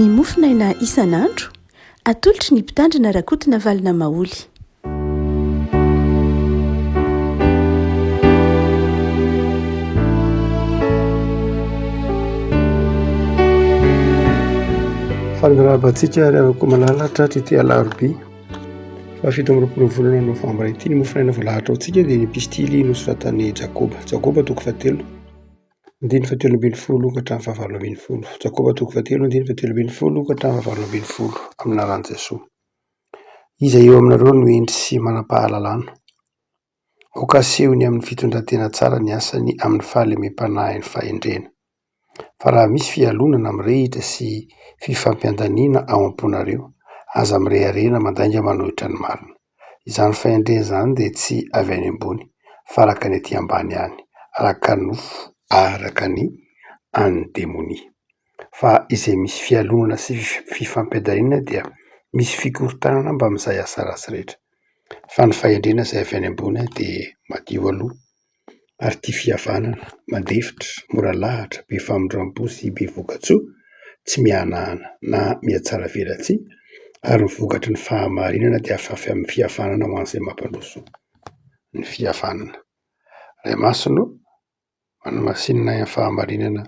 Ny mofonaina isan'andro, atolotry ny Mpitandrina Rakotonavalona Maholy. Faly miarahaba antsika ry havako malala tratry ity alarobia faha 27 ny volana novambra ity. Ny mofonaina voalahatra ho antsika dia ny epistily nosoratan'i Jakoba. Jakoba toko fahatelo. Andininy fahatelo ambin'ny folo ka hatramin'ny fahavalo ambin'ny folo. Jakoba toko fahatelo andininy fahatelo ambin'ny folo ka hatramin'ny fahavalo ambin'ny folo. Amin'ny anaran'i Jesoa. Iza eo aminareo no hendry sy manam-pahalalana? Aoka asehony amin'ny fitondran-tena tsara ny asany amin'ny fahalemem-panahin'ny fahendrena. Fa raha misy fialonana mirehitra sy fifampiandaniana ao am-ponareo, aza mirehareha na mandainga manohitra ny marina. Izany fahendrena izany dia tsy avy any ambony, fa araka ny aty ambany ihany, araka ny nofo, araka ny an'ny demonia. Fa izay misy fialonana sy fifampiadaniana dia misy fikorontanana mbamin'izay asa ratsy rehetra. Fa ny fahendrena izay avy any ambony dia madio aloha ary tia fihavanana, mandefitra, mora lahatra, be famindram-po sy be voka-tsoa, tsy mihanahana na mihatsaravelatsihy, ary ny vokatry ny fahamarinana dia afafy amin'ny fihavanana ho an'izay mampandroso ny fihavanana. Ray Masina ô, manamasinina ahy amin'ny fahamarinana,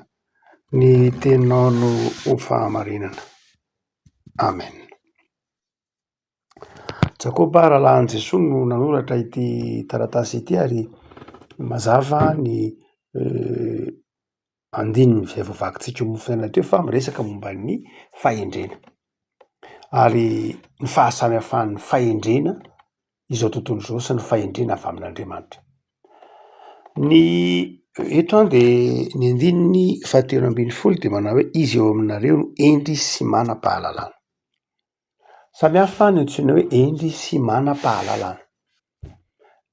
ny teninao no ho fahamarinana. Amen. Jakoba rahalahin'i Jesoa no nanoratra ity taratasy ity ary mazava ny andininy izay voavakintsika io mofo teo fa miresaka momba ny fahendrena ary ny fahasamihafan'ny fahendrena izao tontolo izao sy ny fahendrena avy amin'Andriamanitra. Ny eto an de ny andininy fahatelo ambin'ny folo dia manao hoe iza eo aminareo no hendry sy manam-pahalalana. Samy hafa ny antsoina hoe hendry sy manam-pahalalana.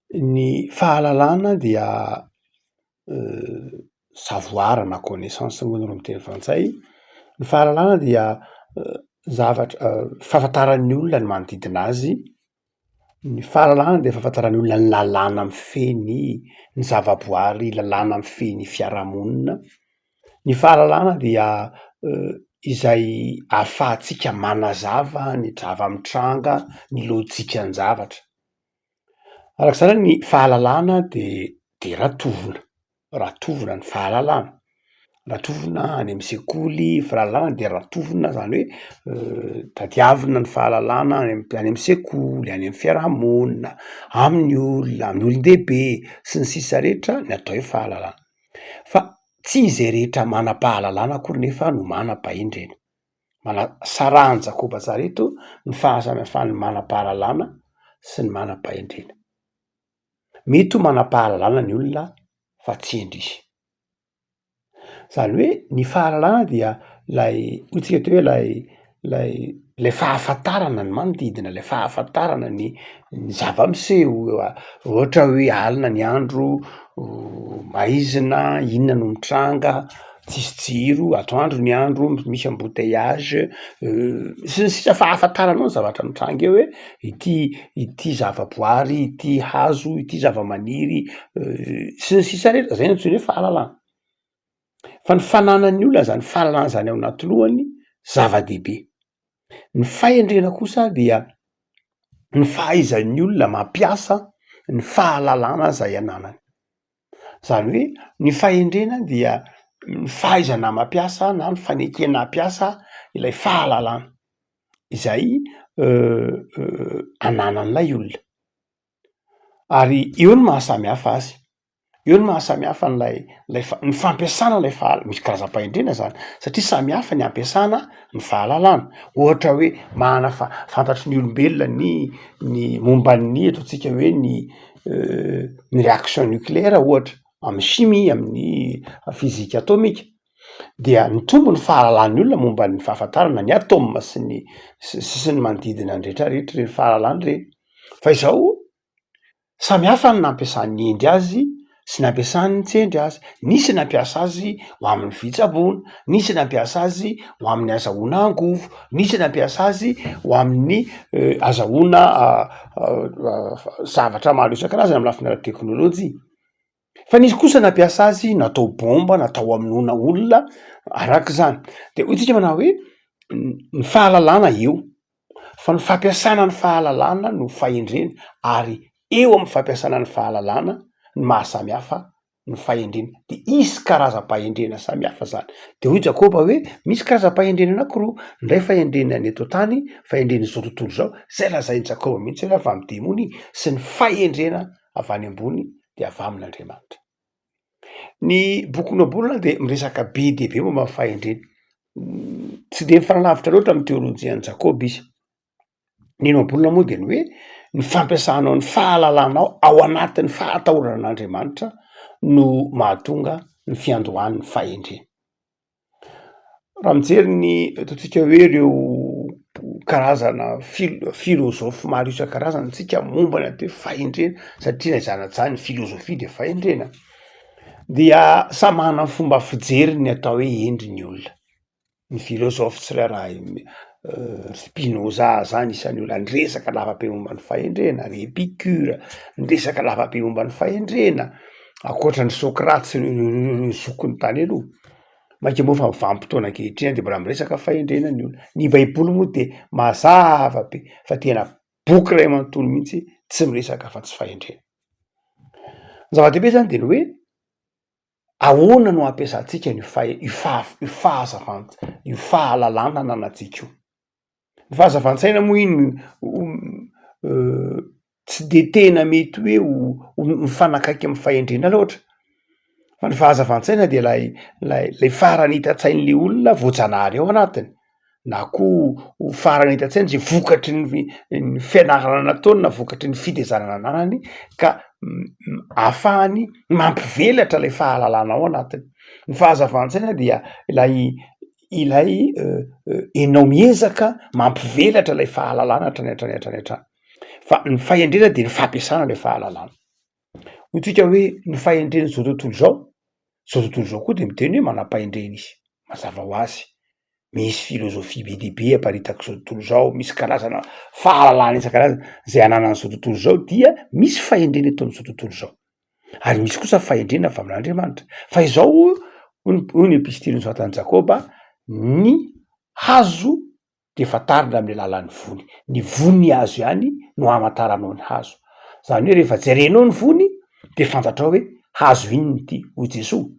Ny fahalalana dia savoir na connaissance moa no amin'ny teny frantsay. Ny fahalalana dia zavatra fahafantaran'ny olona ny manodidina azy, ny fahalalana dia fahafantaran'ny olona ny lalàna mifehy ny ny zavaboary, lalàna mifehy ny fiarahamonina. Ny fahalalana dia izay ahafahantsika manazava ny zava-mitranga, ny lojikan-javatra. Araka izany ny fahalalana de de ratovina, ratovina ny fahalalana, ratovina any amy sekoly, fahalalana de ratovina zany hoe tadiavina ny fahalalana any am- any amy sekoly, any amy fiarahamonina, amin'ny olona, amin'ny olon-dehibe sy ny sisa rehetra ny atao hoe fahalalana. Fa tsy izay rehetra manam-pahalalana akory nefa no manam-pahendrena. Mana- sarahan'i Jakoba tsara eto ny fahasamihafan'ny manam-pahalalana sy ny manam-pahendrena. Mety ho manam-pahalalana ny olona fa tsy hendry izy. Zany hoe ny fahalalana dia lay hoy tsika teo hoe lay lay lay fahafantarana ny manodidina, lay fahafantarana ny ny zava-miseho, ohatra hoe alina ny andro, maizina, inona no mitranga, tsisy jiro, atoandro ny andro, misy embouteillages sy ny sisa Fahafantaranao ny zavatra mitranga eo hoe ity ity zavaboary, ity hazo, ity zavamaniry sy ny sisa rehetra, zay no antsoina hoe fahalalana. Fa ny fananan'ny olona zany fahalalana zany ao anaty lohany zava-dehibe. Ny fahendrena kosa dia ny fahaizan'ny olona mampiasa ny fahalalana zay ananany. Zany hoe ny fahendrena dia ny fahaizana mampiasa na ny fanekena hampiasa ilay fahalalana izay ananan'ilay olona. Ary eo no maha samy hafa azy. Eo no maha samy hafa an'ilay lay fa- ny fampiasana ilay faha- misy karazam-pahendrena zany satria samy hafa ny ampiasana ny fahalalana, ohatra hoe manana fa- fantatry ny olombelona ny ny momba ny ataontsika hoe ny ny réaction nucléaire ohatra amin'ny chimie, amin'ny physique atomique dia nitombo ny fahalalan'ny olona momba ny fahafantarana ny atôma sy ny sy sy ny manodidina ny rehetrarehetra ireny fahalalana ireny fa izao Samy hafa ny nampiasan'ny hendry azy sy nampiasan'ny tsy hendry azy. Nisy nampiasa azy ho amin'ny fitsaboana, nisy nampiasa azy ho amin'ny azahoana angovo, nisy nampiasa azy ho amin'ny azahoana zavatra maro isan-karazany amin'ny lafiny ara-teknôlôjia. Fa nisy kosa nampiasa azy natao bomba, natao hamonoana olona arak'izany. De hoy tsika manao hoe. Ny fahalalana eo, fa ny fampiasana ny fahalalana no fahendrena ary eo amin'ny fampiasana ny fahalalana no maha samy hafa ny fahendrena, de hisy karazam-pahendrena samihafa zany, de hoy Jakoba hoe misy karazam-pahendrena anakiroa, ny iray fahendrena ny eto an-tany, fahendren'izao tontolo izao, zay lazain'i Jakoba mihitsy hoe avy amin'ny demony sy ny fahendrena avy any ambony de avy amin'Andriamanitra. Ny bokin'ny Ohabolana dia miresaka be dia be momba ny fahendrena, tsy de mifanalavitra loatra amin'ny teolojian'i Jakoba izy. Ny Ohabolana moa dia ny hoe ny fampiasanao ny fahalalanao ao anatin'ny fahatahorana an'Andriamanitra no mahatonga ny fiandohan'ny fahendrena. Raha mijery ny ataontsika hoe ireo karazana fil- filôzôfy maro isan-karazany tsika momba ny atao hoe fahendrena satria na izany na izany ny filôzôfia de fahendrena, dia samy manana ny fomba fijeriny ny atao hoe hendry ny olona. Ny filôzôfy tsirairay, Spinoza zany isan'ny olona niresaka lavabe momba ny fahendrena, ry Epicure niresaka lavabe momba ny fahendrena, ankoatran'i Socrate sy ireo zokiny tany aloha, mainka moa fa ny vanim-potoana ankehitriny de mbola miresaka fahendrena ny olona, ny baiboly moa de mazava be fa tena boky iray manontolo mihitsy tsy miresaka afa-tsy fahendrena. Ny zava-dehibe zany de ny hoe Ahoana no ampiasantsika an'io fahe- io faha- io fahazavan- io fahalalana ananantsika io? Ny fahazavan-tsaina moa iny tsy de tena mety hoe ho ho mifanakaiky amy fahendrena loatra, fa ny fahazavan-tsaina de lay lay lay faharanitan-tsain'le olona voajanahary ao anatiny. na koa ho faharanitan-tsaina zay vokatry ny ny fianarana nataony na vokatry ny fitezana nananany ka ahafahany mampivelatra lay fahalalana ao anatiny. Ny fahazavan-tsaina dia ilay ilay enao miezaka mampivelatra lay fahalalana hatrany hatrany hatrany hatrany, fa ny fahendrena de ny fampiasana lay fahalalana. Hoy tsika hoe ny fahendren'izao tontolo izao, zao tontolo izao koa de miteny hoe manam-pahendrena izy, mazava ho azy. Misy filôzôfia be dia be aparitak'izao tontolo izao, misy karazana fahalalana isan-karazany zay ananan'izao tontolo izao dia misy fahendrena eto am'zao tontolo izao, ary misy kosa fahendrena avy amin'Andriamanitra, fa izao hoy hoy ny epistily nosoratan'i Jakoba, ny hazo de fantarina amin'ny alalan'ny voany, ny voan'ny hazo ihany no amantaranao ny hazo, zany hoe rehefa jerenao ny voany de fantatrao hoe hazo inona ity hoy Jesoa,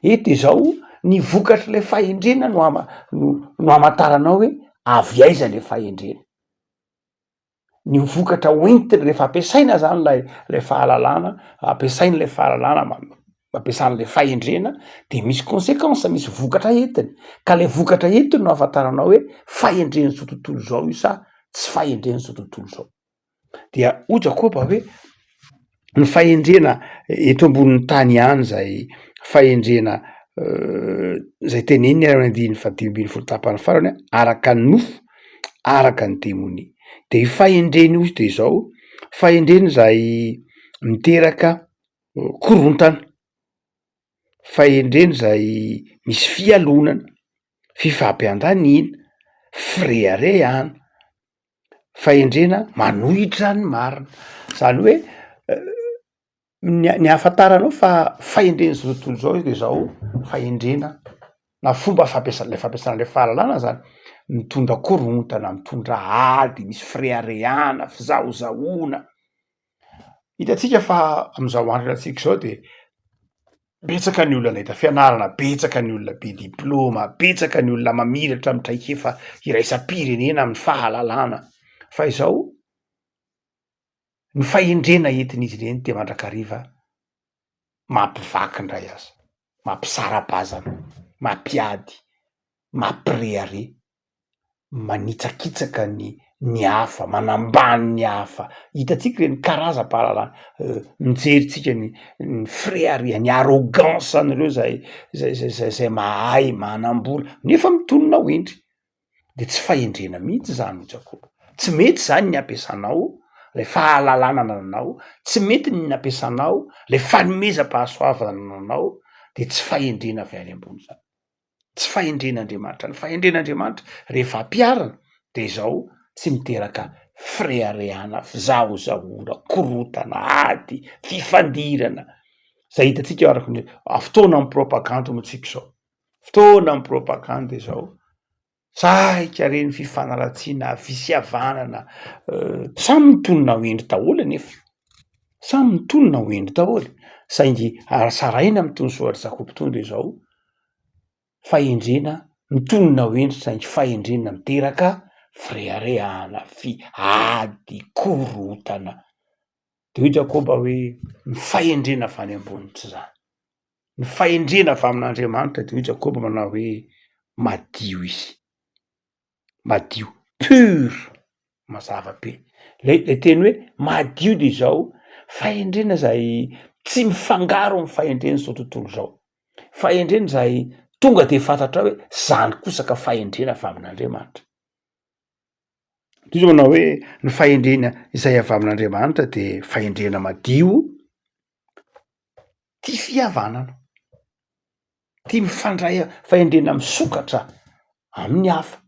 eto izao ny vokatr'ilay fahendrena no ama- no no amantaranao hoe avy aiza le fahendrena, ny vokatra hoentiny rehefa ampiasaina zany lay lay fahalalana, ampiasaina lay fahalalana ampiasan'lay fahendrena de misy consequence misy vokatra entiny, ka le vokatra entiny no ahafantaranao hoe fahendren'izao tontolo izao io sa tsy fahendren'izao tontolo izao. Dia hoy Jakoba hoe, ny fahendrena eto ambonin'ny tany ihany zay fahendrena zay teneniny any andininy fahadimy ambin'ny folo tapany farany hoe araka ny nofo, araka ny demonia. De io fahendrena io izy de izao, fahendrena izay miteraka korontana, fahendrena izay misy fialonana, fifampiandaniana, fireharehana. Fahendrena manohitra ny marina, zany hoe ny ny ahafantaranao fa fahendren'izao tontolo izao izy de zao fahendrena na fomba fampiasa- le fampiasana le fahalalana zany mitondra korontana, mitondra ady, misy fireharehana, fizahozahoana. Hitantsika fa am'zao andro iainantsika zao de betsaka ny olona nahita fianarana, betsaka ny olona be diplaoma, betsaka ny olona mamiratra amy traikefa iraisam-pirenena amy fahalalana, fa izao ny fahendrena entin'izy ireny de mandrakariva mampivaky ndray aza, mampisara-bazana, mampiady, mampirehareha. manitsakitsaka ny ny hafa, manambany ny hafa, hitantsika ireny karazam-pahalalana, mijery tsika ny ny firehareha, ny arrogance an'ireo zay zay zay zay zay mahay manam-bola nefa mitonona ho hendry, de tsy fahendrena mihitsy zany hoy Jakoba, tsy mety zany ny ampiasanao lay fahalalana anananao, tsy mety ny nampiasanao lay fanomezam-pahasoavana anananao, de tsy fahendrena avy any ambony zany. Tsy fahendren'Andriamanitra. Ny fahendren'Andriamanitra rehefa ampiharina de izao, tsy miteraka fireharehana, fizahozahoana, korontana, ady, fifandirana, zay hitantsika araka ny fotoana ny propagandy moa tsika izao, fotoana ny propagandy izao. Saika reny fifanaratsiana, fisihavanana, samy mitonona ho hendry daholo anefa, samy mitonona ho hendry daholo, saingy ary saraina amin'itony soratr'i Jakoba itony de zao, fahendrena mitonona ho hendry saingy fahendrena miteraka fireharehana, fi- ady, korontana. De hoy Jakoba hoe ny fahendrena avy any ambony tsy zany. Ny fahendrena avy amin'Andriamanitra de hoy Jakoba manao hoe madio izy, madio, pur, mazava be. Le le teny hoe madio de izao, fahendrena zay tsy mifangaro amy fahendren'izao tontolo izao, fahendrena zay tonga de fantatrao hoe zany kosa ka fahendrena avy amin'Andriamanitra. Toy izao manao hoe ny fahendrena izay avy amin'Andriamanitra de fahendrena madio, tia fihavanana, tia mifandray fahendrena misokatra amin'ny hafa,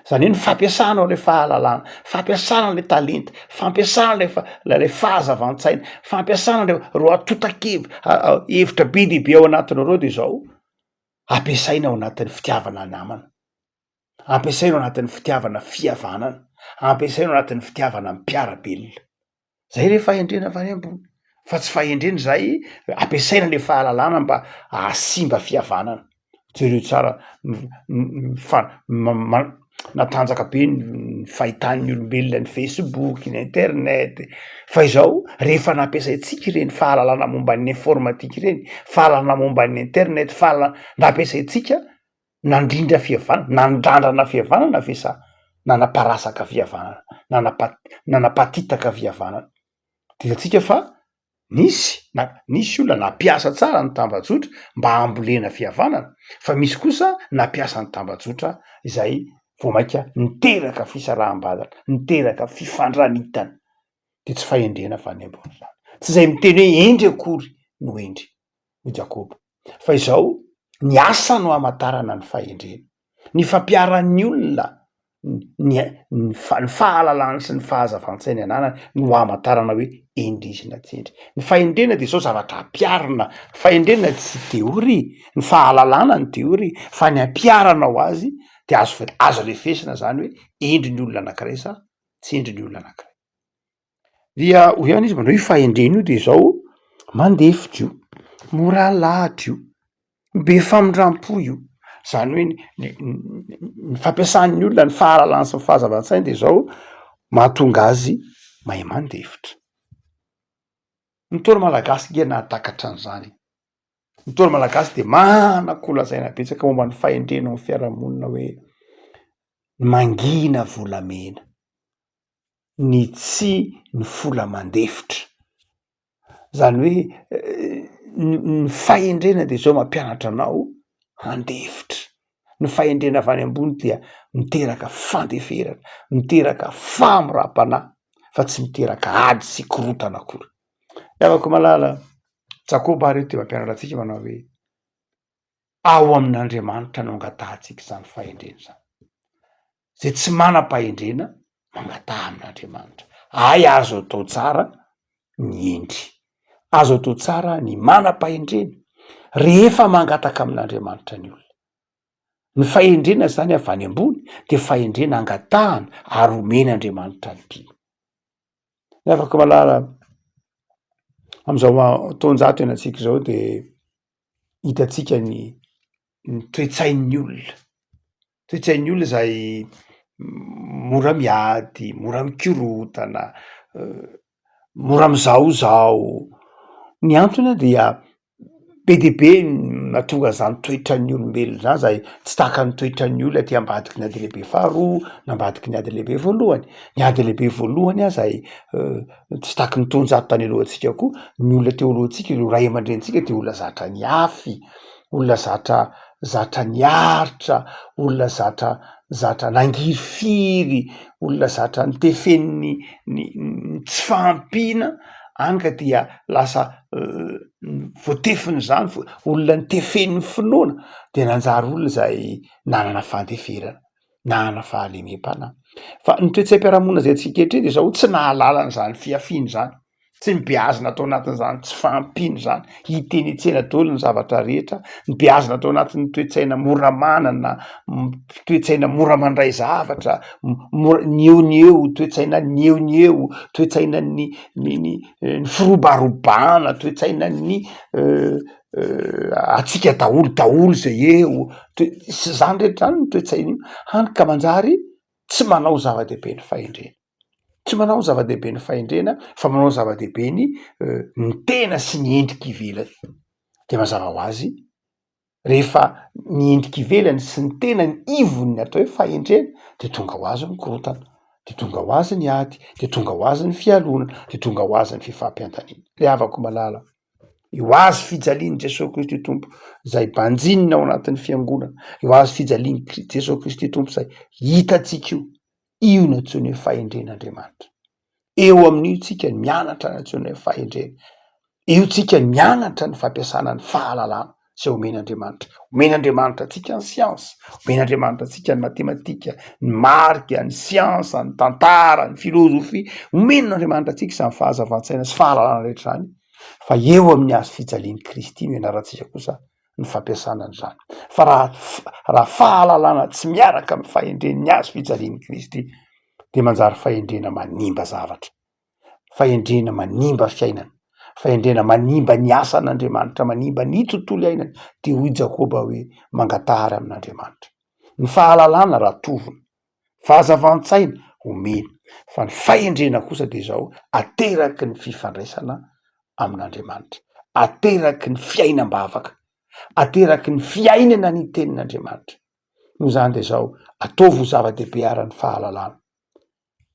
zany hoe ny fampiasanao le fahalalana, fampiasana le talenta, fampiasana le fa- le fahazavan-tsaina, fampiasana reo reo antontan-kevitra hevitra be dia be ao anatinao reo de zao ampiasaina ao anatin'ny fitiavana namana, ampiasaina ao anatin'ny fitiavana fihavanana, ampiasaina ao anatin'ny fitiavana mpiara-belona. Zay le fahendrena avy any ambony fa tsy fahendrena zay ampiasaina le fahalalana mba hahasimba fihavanana, jereo tsara ny fa- ma- natanjaka be ny fahitan'ny olombelona ny facebook, ny internet, fa izao rehefa nampiasaintsika ireny fahalalana momba ny informatika ireny, fahalalana momba ny internet, fahalalana nampiasaintsika nandrindra fihavanana, nandrandrana fihavanana ve sa nanaparasaka fihavanana, nanapa- nanapatitaka fihavanana? De hitantsika fa nisy na nisy olona nampiasa tsara ny tambajotra mba hambolena fihavanana, fa misy kosa nampiasa ny tambajotra izay vao mainka niteraka fisaraham-bazana, niteraka fifandranitana, de tsy fahendrena fa ny ambony zany, tsy zay miteny hoe hendry akory no hendry hoy Jakoba. Fa izao, ny asa no hamantarana ny fahendrena. Ny fampiharan'ny olona ny ny ny fahalalany sy ny fahazavan-tsainy ananany no hamantarana hoe hendry izy na tsy hendry. Ny fahendrena de zao zavatra ampiharina, ny fahendrena tsy teoria, ny fahalalana ny teoria, fa ny ampiharanao azy de azo azo refesina zany hoe hendry ny olona anakiray sa tsy hendry ny olona anakiray. Dia hoy ihany izy manao io fahendrena io de zao, mandefitra io, mora alahatra io, be famindram-po io, zany hoe ny ny fampiasan'ny olona ny fahalalany sy ny fahazavan-tsainy de zao mahatonga azy mahay mandefitra. Ny Ntaolo malagasy nge nahatakatra an'izany e, ny Ntaolo malagasy de manan-kolazaina betsaka momba ny fahendrena ao amin'ny fiarahamonina hoe mangina volamena. ny tsy ny fola mandefitra, zany hoe ny fahendrena de zao mampianatra anao handefitra, ny fahendrena avy any ambony dia miteraka fandeferana, miteraka fahamoram-panahy fa tsy miteraka ady sy korontana akory. Ry havako malala, Jakoba ary eto de mampianatra antsika manao hoe ao amin'Andriamanitra no angatahantsika izany fahendrena izany. Zay tsy manam-pahendrena mangataha amin'Andriamanitra. Hay azo atao tsara ny hendry, azo atao tsara ny manam-pahendrena rehefa mangataka amin'Andriamanitra ny olona. Ny fahendrena zany avy any ambony de fahendrena angatahana ary omen'Andriamanitra ny mpino. Ny afaka malala am'izao taonjato iainantsika izao de hitantsika ny ny toe-tsain'ny olona. Toe-tsain'ny olona izay mora miady, mora mikorontana, mora mizahozaho, ny antony dia be dia be ny mahatonga an'izany toetran'ny olombelona zany zay tsy tahaka ny toetran'ny olona aty ambadiky ny ady lehibe faharoa na ambadiky ny ady lehibe voalohany, ny ady lehibe voalohany aza tsy tahaky ny taonjato tany alohantsika koa, ny olona teo alohantsika ireo ray aman-drenintsika de olona zatra niafy, olona zatra zatra niaritra, olona zatra zatra nangirifiry, olona zatra notefen'ny ny ny tsy fahampiana, hany ka dia lasa voatefin'izany vo- olona notefen'ny finoana de nanjary olona zay nanana fandeferana, nanana fahalemem-panahy. Fa ny toe-tsaim-piarahamonina zay antsika ankehitriny de zao tsy nahalala an'izany fihafiana izany. Tsy nobeazina tao anatin'izany tsy fahampiana izany, hitenitsena daholo ny zavatra rehetra, nobeazina tao anatin'ny toe-tsaina mora manana, toe-tsaina mora mandray zavatra, mora ny eo ny eo, toe-tsaina ny eo ny eo, toe-tsainan'ny ny ny ny firobarobana, toe-tsainan'ny antsika daholo daholo zay eo, toe- sy zany rehetra zany ny toe-tsaina io, hany ka manjary tsy manao zava-dehibe ny fahendrena. Tsy manao ny zava-dehibe ny fahendrena fa manao ny zava-dehibe ny ny tena sy ny endrika ivelany. De mazava ho azy rehefa ny endrika ivelany sy ny tena ny ivon'ny atao hoe fahendrena de tonga ho azy ny korontana, de tonga ho azy ny ady, de tonga ho azy ny fialonana, de tonga ho azy ny fifampiandaniana. Ry havako malala, io hazo fijalian'i Jesoa Kristy Tompo zay banjinina ao anatin'ny fiangonana, io hazo fijalian'i Kri- Jesoa Kristy Tompo zay hitantsika io, Io no antsoina hoe fahendren'Andriamanitra. Eo amin'io tsika no mianatra ny antsoina hoe fahendrena. Eo tsika no mianatra ny fampiasana ny fahalalana izay omen'Andriamanitra. Omen'Andriamanitra antsika ny siansa, omen'Andriamanitra antsika ny matematika, ny marika, ny siansa, ny tantara, ny filozofia. Omen'Andriamanitra antsika izany fahazavan-tsaina sy fahalalana rehetra izany. Fa eo amin'ny hazo fijalian'i Kristy no ianarantsika kosa ny fampiasana an'izany. Fa raha raha fahalalana tsy miaraka amin'ny fahendren'ny hazo fijalian'i Kristy dia manjary fahendrena manimba zavatra, fahendrena manimba fiainana, fahendrena manimba ny asan'Andriamanitra, manimba ny tontolo iainana. Dia hoy Jakoba hoe mangataha ary amin'Andriamanitra. Ny fahalalana raha tovona, fahazavan-tsaina omena, fa ny fahendrena kosa dia izao ateraky ny fifandraisana amin'Andriamanitra, ateraky ny fiainam-bavaka, ateraky ny fiainana ny tenin'Andriamanitra. Noho izany dia izao, ataovy ho zava-dehibe ara ny fahalalana.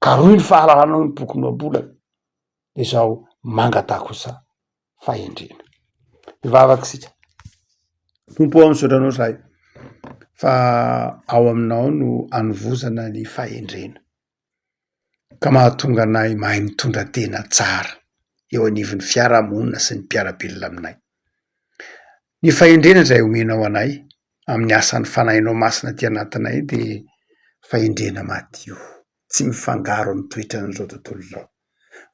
Karohy ny fahalalana hoy ny bokin'ny Ohabolana. Dia izao, mangataha kosa fahendrena. Hivavaka isika. Tompo ô, misaotra anao izahay fa ao aminao no anovozana ny fahendrena. Ka mahatonga anay mahay mitondra tena tsara eo anivon'ny fiarahamonina sy ny mpiara-belona aminay. Ny fahendrena izay omenao anay amin'ny asan'ny Fanahinao Masina aty anatinay dia fahendrena madio, tsy mifangaro amin'ny toetran'izao tontolo izao.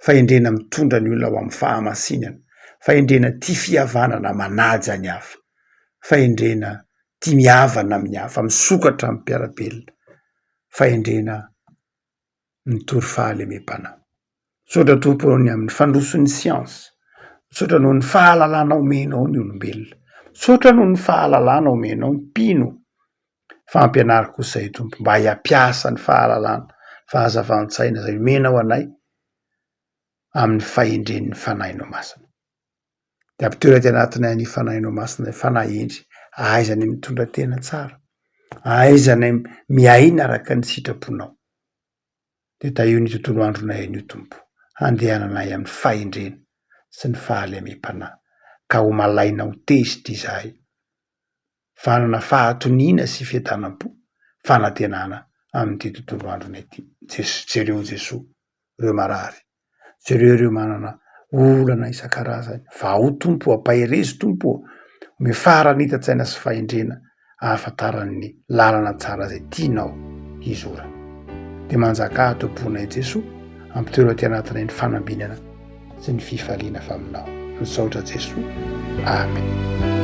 Fahendrena mitondra ny olona ho amin'ny fahamasinana, fahendrena tia fihavanana, manaja ny hafa, fahendrena tia mihavana amin'ny hafa, misokatra amin'ny mpiara-belona. Fahendrena mitory fahalemem-panahy. Misaotra Tompo noho ny amin'ny fandroson'ny siansa, misaotra noho ny fahalalana omenao ny olombelona, misaotra noho ny fahalalana omenao ny mpino, fa ampianaro kosa izahay Tompo mba hiampiasa ny fahalalana, fahazavan-tsaina izay omenao anay amin'ny fahendren'ny Fanahinao Masina. Dia ampitoery aty anatinay ny Fanahinao Masina, ilay Fanahy hendry, ahaizanay mitondra tena tsara, ahaizanay miaina araka ny sitraponao. Dia tahio ny tontolo andronay anio Tompo, handehananay amin'ny fahendrena sy ny fahalemem-panahy, ka ho malaina ho tezitra izahay, fa hanana fahatoniana sy fiadanam-po, fanantenana amin'ity tontolo andronay ity. Jes- jereo Jesoa ireo marary. Jereo ireo manana olana isan-karazany. Vahao Tompo o, ampaherezo Tompo o, omeo faharanitan-tsaina sy fahendrena ahafantarany ny lalana tsara izay tianao hizorana. Dia manjakà ato am-ponay Jesoa, ampitoero aty anatinay ny fanambinana sy ny fifaliana avy aminao. Misaotra Jesoa. Amen.